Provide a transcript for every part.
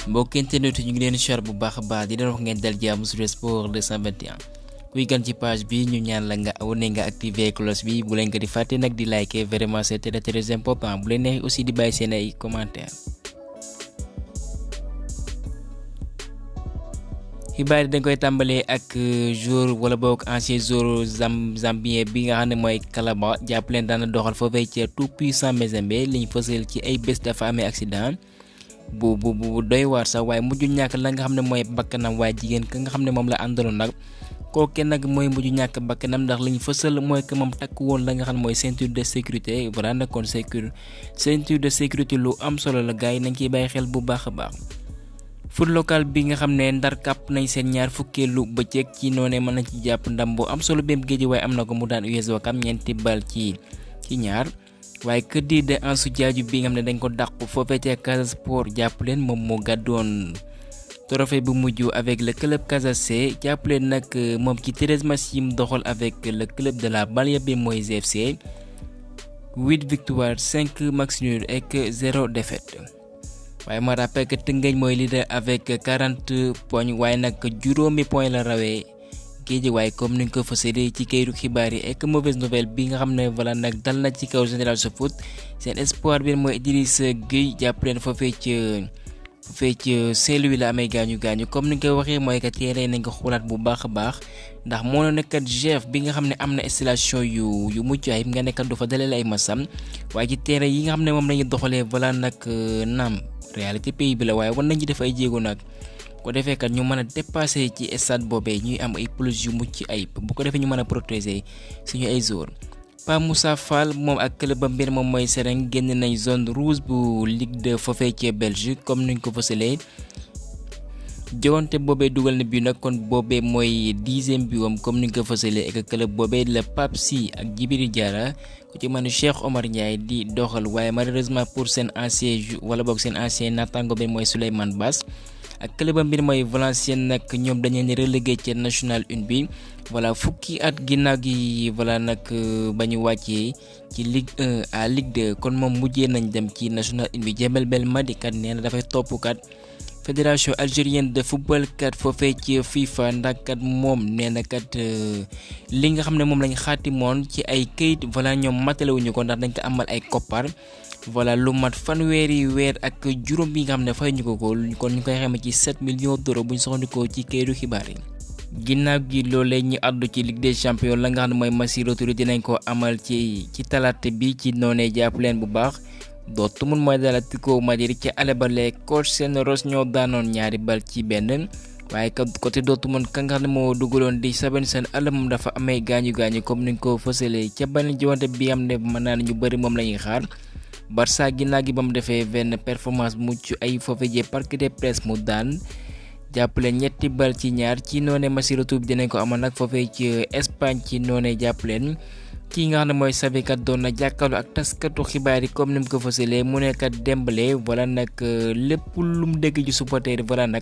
mbokk internet ñu ngi leen char bu baax a baax di leen wax ngeen dal jàmm sur sport 221 kuy gan ci page bi ñu ñaan la nga abonné nga activer cloche bi bu leen ko di fàtte nag di liker vraiment c'est très important bu leen neex aussi di bàyyi seen ay commentaires. xibaar yi dañ koy tàmbalee ak joueur wala boog ancien joueur zambien bi nga xam ne mooy Kalaba jàpp leen daana doxal foofee ci tout puissant Mazembe liñ fësal ci ay bés dafa amee accident bu doy waar sax waaye mujj ñàkk la nga xam ne mooy bakkanam waaye jigéen ka nga xam ne moom la àndaloon nag kooke nag mooy mujj ñàkk bakkanam ndax liñ fësal mooy que moom takk woon la nga xam ne mooy ceinture de sécurité voilà nekkoon ceinture de sécurité lu am solo la gars yi nañ ciy bàyyi xel bu baax a baax. foot local bi nga xam ne ndar kàpp nañ seen ñaar fukkeelu bëccëg ci noonee mën nañ ci jàpp ndam bu am solo bém géej waaye am na ko mu daan US Ouakam ñeenti bal ci ñaar. waaye kër di de Ansu Jaaju bi nga xam ne dañ ko dàq foofee ca Casa Sport jàpp leen moom moo gàddoon trophée bu mujj avec le club Casa C jàpp leen nag moom ci 13 matchs yi mu doxal avec le club de la banlieue bi mooy GFC 8 victoires 5 matchs nuls et 0 défaite. waaye ma rappelle que Tëngéej mooy leader avec 40 points waaye nag juróomi point la rawee Guédiawaye comme ni nga ko fësalee ci kayitu xibaar yi ak mauvaise nouvelle bi nga xam ne voilà nag dal na ci kaw Génération Foot seen espoir bi mooy Idrissa Gueye jàpp leen foofee ci Saint-Louis la amee gaañu comme ni nga koy waxee mooy que teere nañ ko xoolaat bu baax a baax ndax moo na nekkat chef bi nga xam ne am na installation yu mucc ayib nga nekkat du fa dalal ay masam waaye ci teere yi nga xam ne moom lañuy doxalee voilà nag naam réalité pays bi la waaye war nañ ci def ay jéego nag. ko defee kat ñu mën a dépasser ci stade boobee ñuy am ay pelouse yu mucc ayib bu ko defee ñu mën a protéger suñu ay joueurs. Pa Moussa Fall moom ak club mbir moom mooy Sereng génn nañ zone rouge bu Ligue 2 foofee ci Belgique comme niñ ko fësalee jowante boobee dugal na bi nag kon boobee mooy 10e biwam comme niñ ko fësalee ak club boobee la Pape Sy ak Djibril Diarra ku ci mën Cheikh Omar Ndiaye di doxal waaye malheureusement pour seen ancien wala boog seen ancien naataango bi mooy Souleymane Basse. ak club mbir mooy Valenciennes nag ñoom dañu leen relégué ci national 1 bi voilà fukki at ginnaaw gi voilà nag ba ñu wàccee ci Ligue 1 à Ligue 2 kon moom mujjee nañ dem ci national 1 bi Djembel Belmadi kat nee na dafay topp kat fédération algérienne de football kat foofee ci FIFA ndax kat moom nee na kat li nga xam ne moom lañ xaatimoon ci ay këyit voilà ñoom matalewuñu ko ndax dañ ko amal ay koppar. voilà lu mat fanweeri weer ak juróom bi nga xam ne fay ñu ko kon ñu koy xamee ci 7 millions d'euros bu ñu soxandikoo ci kayitu xibaar yi. ginnaaw gi loolee ñu àddu ci Ligue des champions la nga xam ne mooy match retour dinañ ko amal ci talaata bi ci noonee jàpp leen bu baax Dortmund mooy dalal Atlético Madrid ci ale ba les Colchoneros ñoo daanoon ñaari bal ci benn waaye côté Dortmund ka nga xam ne moo dugaloon di Sabinson Alm dafa amee gaañu comme ni nga ko fësalee ca benn jiwante bi am ne mën naa ne ñu bëri moom la ñuy xaar. Barça ginnaaw gi ba mu defee benn performance mucc ay foofee jee Parc des Princes mu daan jàppale ñetti bal ci ñaar ci noonee match retour bi dinañ ko amal nag foofee ci Espagne ci noonee jàppaleen kii nga xam ne mooy Xavi kat doon na jàkkaarloo ak taskatu xibaar yi comme ni mu ko fësalee mu nekkat Dembélé voilà nag lépp lu mu dégg ci supporter voilà nag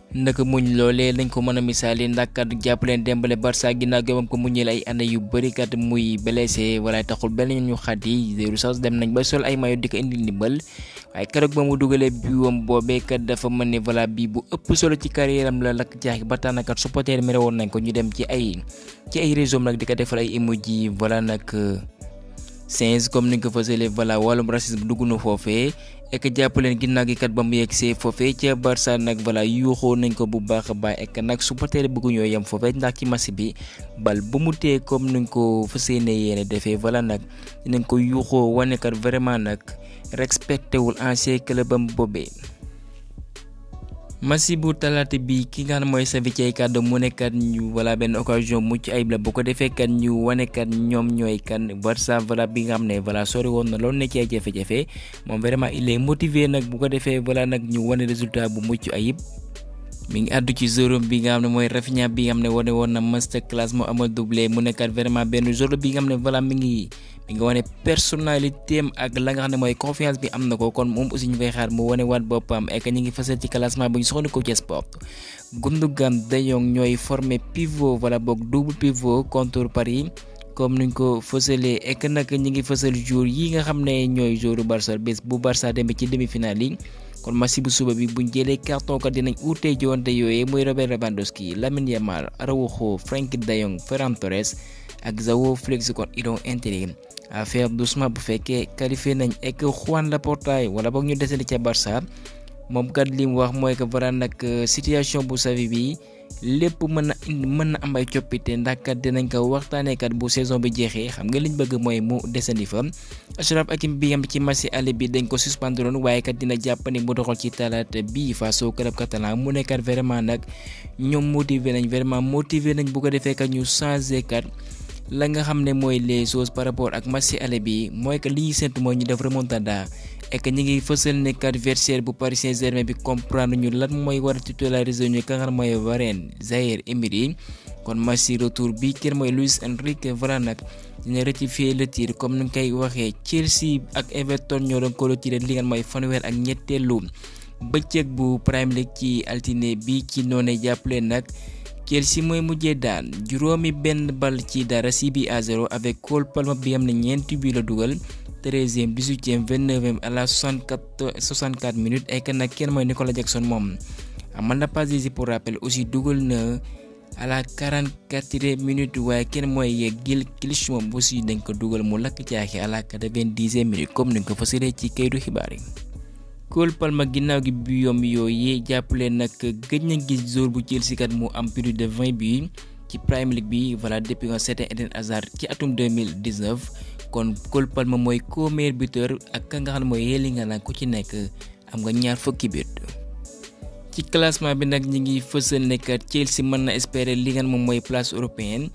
ndaka muñ loolee lañ ko mën a misaali ndax kat jàpp leen Dembélé Barça ginnaaw gi moom ko muñeel ay année yu bëri kat muy blessé wala taxul benn ñu xat yi zéro sax dem nañ ba sol ay maillot di ko indi ndimbal waaye keroog ba mu dugalee biwam boobee kat dafa mën ne voilà bii bu ëpp solo ci carrière am la lakk jaax ba tax na kat supporter mere woon nañ ko ñu dem ci ay réseau nag di ko defal ay emoji voilà nag 15 comme ni nga ko fësalee voilà wàllum racisme dugg na foofee ek jàpp leen ginnaaw gi kat ba mu yegsee foofee ca Barça nag voilà yuuxoo nañ ko bu baax a baax ek nag supporter bëggu ñoo yem foofee ndax ci match bi bal bu mu tee comme ni nga ko fësee ne yéene defee voilà nag dinañ ko yuuxoo wane kat vraiment nag respecté wul ancien club am boobee. match bu talaata bi ki nga xam ne mooy Xavi ci ay kàddu mu nekkat ñu voilà benn occasion mucc ayib la bu ko defee kat ñu wane kat ñoom ñooy kan Barça voilà bi nga xam ne voilà sori woon na loolu ne ci ay jafe-jafe moom vraiment il est motivé nag bu ko defee voilà nag ñu wane résultat bu mucc ayib. mi ngi àddu ci joueur bi nga xam ne mooy Rafinha bi nga xam ne wane woon na master class moo amal doublé mu nekkat vraiment benn joueur bi nga xam ne voilà mi ngi wane personnalité am ak la nga xam ne mooy confiance bi am na ko kon moom aussi ñu fay xaar mu wane waat boppam et que ñu ngi fësal ci classement bu ñu soxla ci sport. Gundogan De Jong ñooy formé pivot voilà boog double pivot contre Paris comme nuñ ko fësalee et que nag ñu ngi fësal jour yi nga xam ne ñooy jouru Barça bés bu Barça demee ci demi-finale yi kon match bu suba bi buñ jëlee carton kat dinañ uutee joonte yooyee muy Robert Lewandowski, Lamine Yamal, Araujo, Frenkie de Jong, Ferran Torres ak João Félix kon ils ont intérêt à faire doucement bu fekkee qualifié nañ ek Juan Laporta wala boog ñu desandi ca Barça. moom kat li mu wax mooy que Varane nag situation bu Xavi bi lépp mën na am ay coppite ndax kat dinañ ko waxtaanee kat bu saison bi jeexee xam nga liñ bëgg mooy mu desandi fa. Achraf Hakimi bi am ci match aller bi dañ ko suspendre woon waaye kat dina jàpp ni mu doxal ci talaata bii face au club catalan mu nekkat vraiment nag ñoom motivé nañ bu ko defee kat ñu changé kat. la nga xam ne mooy les choses par rapport ak match aller bi mooy que li ñuy séntu mooy ñu def remontada et que ñu ngi fësal ne kat adversaire bu Paris Saint-Germain bi comprendre ñu lan mooy war a titulariser ñu ka nga xam mooy Varane, Zaïre Emery kon match retour bi kenn mooy Luis Enrique Varane nag dina rectifier le tir comme ni nga koy waxee Chelsea ak Everton ñoo doon clôturer li nga mooy fanweer ak ñetteelu bëccëg bu Premier League ci altine bi ci noone jàppale nag. Chelsea mooy mujjee daan juróomi benn bal ci dara 6-0 avec Cole Palmer bi am na ñeenti bi la dugal 13e 18e 29e à la 64 minutes ay kan nag kenn mooy Nicolas Jackson moom amal na passe décisive pour rappel aussi dugal na à la 44e minute waaye kenn mooy Gil Clichy moom aussi dañ ko dugal mu lakk caaxi à la 90e minute comme ni nga ko fësalee ci kayitu xibaar yi. Cole Palmer ginnaaw gi bi yomb yooyu jàppale nag gëj na gis joueur bu Chelsea kat mu am plus de 20 buts ci Premier League bi voilà depuis un certain Eden Hazard ci atum 2019 kon Cole Palmer mooy co-meilleur buteur ak ka nga xam ne mooy Erling Haaland ku ci nekk am nga ñaar fukki but. ci classement bi nag ñi ngi fësal ne kat Chelsea mën na espérer li nga moom mooy place européenne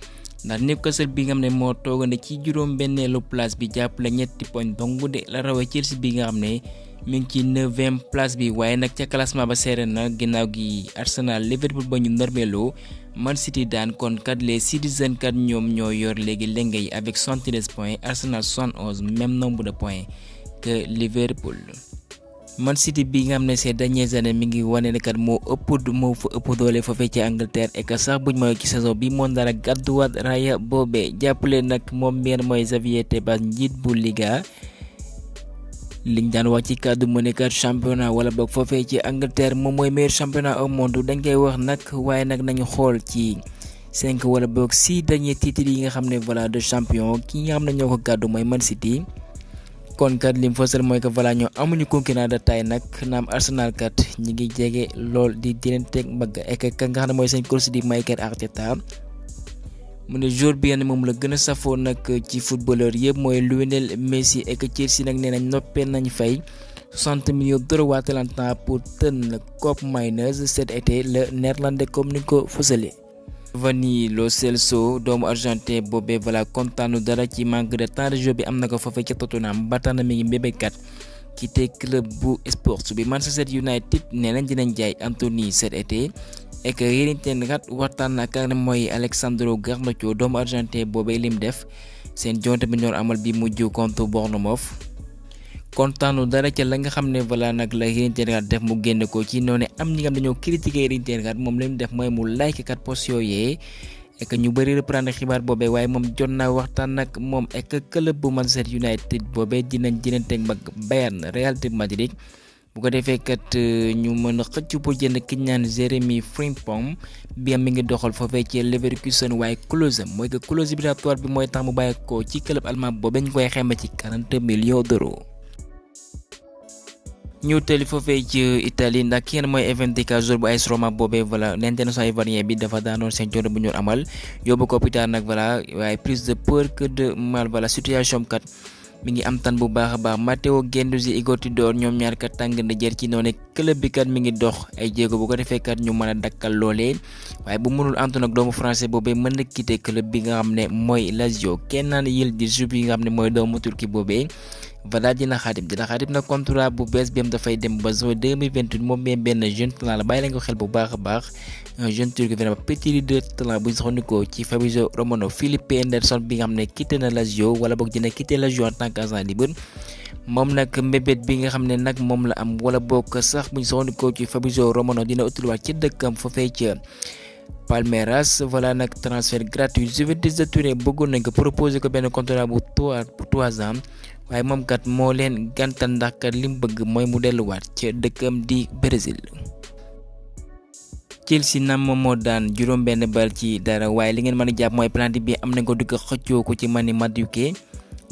ndax Newcastle bi nga xam ne moo toogande ci juróom-benneelu place bi jàppale ñetti poñ dong de la rawee Chelsea bi nga xam ne. mi ngi ci 9e place bi waaye nag ca classement ba seere na ginnaaw gi Arsenal Liverpool ba ñu normelo Man City daan kon kat les Citizens kat ñoom ñoo yor léegi lenge yi avec 73 points Arsenal 71 même nombre de points que Liverpool. Man City bi nga xam ne ces dernières années mi ngi wane ne kat moo fa ëpp doole foofee ci Angleterre et que sax buñ mooy ci saison bi moo dara gàdduwaat raaya boobee jàppale nag moom meen mooy Xavier Tebas njiit bu Liga. liñ daan wax ci kàddu mu nekkat championnat wala boog foofee ci Angleterre moom mooy meilleur championnat au monde dañ koy wax nag waaye nag nañu xool ci 5 wala boog 6 derniers titres yi nga xam ne voilà de champion ki nga xam ne ñoo ko gàddu mooy Man City kon kat lim fësal mooy que voilà ñoo amuñu concurrent de taille nag naam Arsenal kat ñi ngi jege lool di leen teg mbagg ek ka nga xam ne mooy seen coach di Mikel Arteta mu ne jour bi ne moom la gën a safoo nag ci footballeur yëpp mooy Lionel Messi et que Chelsea nag nee nañ noppee nañ fay 60 millions d'euros waa Atalanta pour tën Koop Mainers cet été le néerlandais comme ni ko fësale. Giovanni Lo Celso doomu argentin boobee voilà kontaanu dara ci manque de temps de jeu bi am na ko foofee ca Tottenham ba tax na mi ngi mbébékat quitté club bu Sports bi Manchester United nee nañ dinañ jaay Anthony cet été. et que yéen kat waxtaan ak mooy Alexandro Garnacho doomu argentin boobee lim def seen jonte bi ñor amal bi mujj contre Bournemouth kontaanu dara ca la nga xam ne voilà nag la yéen kat def mu génn ko ci noonu am ñi nga xam dañoo critiquer yéen kat moom lim def mooy mu like kat post yooyee et que ñu bëri reprendre xibaar boobee waaye moom jot naa waxtaan nag moom et que club bu Manchester United boobee dinañ teg mag Bayern Real de Madrid. bu ko defee kat ñu mën a xëcc pour jënd ki ñaan Jérémy Frimpong bi am mi ngi doxal foofee ci Leverkusen waaye clause mooy que clause libératoire bi mooy tax mu bàyyi ko ci club allemand boobu ñu koy xayma ci 40 millions d'euros. ñu tëli foofee ci Italie ndax kenn mooy Eventica jour bu AS Roma boobee voilà l'international ivoirien bi dafa daanoon seen coono bu ñu amal yóbbu ko hôpital nag voilà waaye plus de peur que de mal voilà situation kat. mi ngi am tan bu baax a baax Matteo Guendouzi Igor Tudor ñoom ñaar kat tàng na jër ci noonu club bi kat mi ngi dox ay jéego bu ko defee kat ñu mën a dakkal loolee waaye bu mënul antu nag doomu français boobee mën na quitter club bi nga xam ne mooy Lazio kenn naan Yıldız yi nga xam ne mooy doomu Turquie boobee voilà dina xaatim na contrat bu bees bi am dafay dem ba juin 2028 moom benn jeune talent la bàyyi lañ ko xel bu baax a baax un jeune turc vraiment petit de talent bu ñu soxandikoo ci Fabrizio Romano Philippe Anderson bi nga xam ne quitté na Lazio wala boog dina quitté Lazio en tant qu'agent libre moom nag mbébét bi nga xam ne nag moom la am wala boog sax bu ñu soxandikoo ci Fabrizio Romano dina utiliwaat ci dëkkam foofee ca Palmeiras voilà nag transfert gratuit Juventus de Turin bëggoon nañ ko proposé ko benn contrat bu 3 ans waaye moom kat moo leen gàntal ndax kat li mu bëgg mooy mu delluwaat ca dëkkam di Brésil. Chelsea nam moom moo daan juróom benn bal ci dara waaye li ngeen mën a jàpp mooy penalty bi am nañ ko di ko xëccoo ko ci Manny Madueke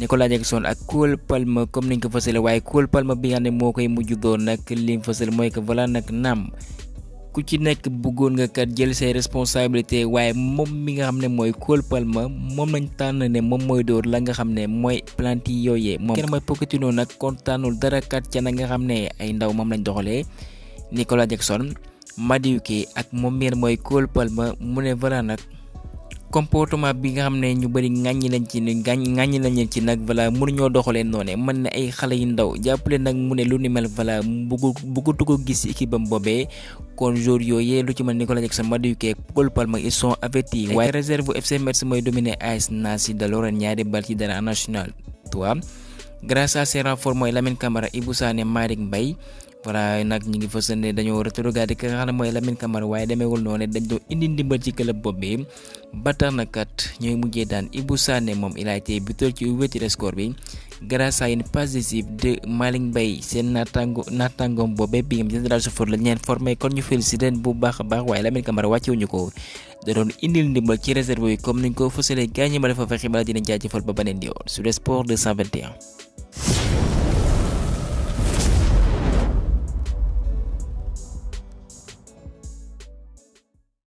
Nicolas Jackson ak Cole Palmer comme niñ ko fësale waaye Cole Palmer bi nga xam ne moo koy mujj doon nag li mu fësal mooy que voilà nag naam ku ci nekk bëggoon nga kat jël say responsabilité waaye moom mi nga xam ne mooy Cole Palmer moom lañ tànn ne moom mooy door la nga xam ne mooy penalty yooyee moom kenn mooy Pochettino nag kontaanul dara kat ca na nga xam ne ay ndaw moom lañ doxalee Nicolas Jackson Madueke ak moom miir mooy Cole Palmer mu ne voilà nag comportement bi nga xam ne ñu bëri ŋàññi lañ ci nag voilà mënuñoo doxalee noonu mën na ay xale yu ndaw jàppale nag mu ne lu ni mel voilà bëggatu ko gis ci équipe am boobee kon jour yooyee lu ci mën Nicolas Jackson Madueke Cole Palmer ils sont avertis waaye réserve FC Metz mooy dominer AS Nancy de Lorraine ñaari bal ci dara en National 3 grâce à ces renforts mooy Lamine Camara Ibou Sané Malick Mbaye voilà nag ñu ngi fësal ne dañoo rétrogradé ki nga xam ne mooy Lamine Camara waaye demeewul noonu dañ doon indi ndimbal ci club boobee ba tax na kat ñooy mujjee daan Ibou Sané moom il a été buteur ci ouverture score bi grâce à une passe décisive de Malick Mbaye seen naataangoom boobee bi nga xam ne Génération Foot la ñeen formé kon ñu félicité bu baax a baax waaye Lamine Camara wàccewuñu ko da doon indil ndimbal ci réserve yi comme niñ ko fësalee gaañ ma dafa fa xibaar dinañ jaajëfal ba beneen yoon sur le sport 221.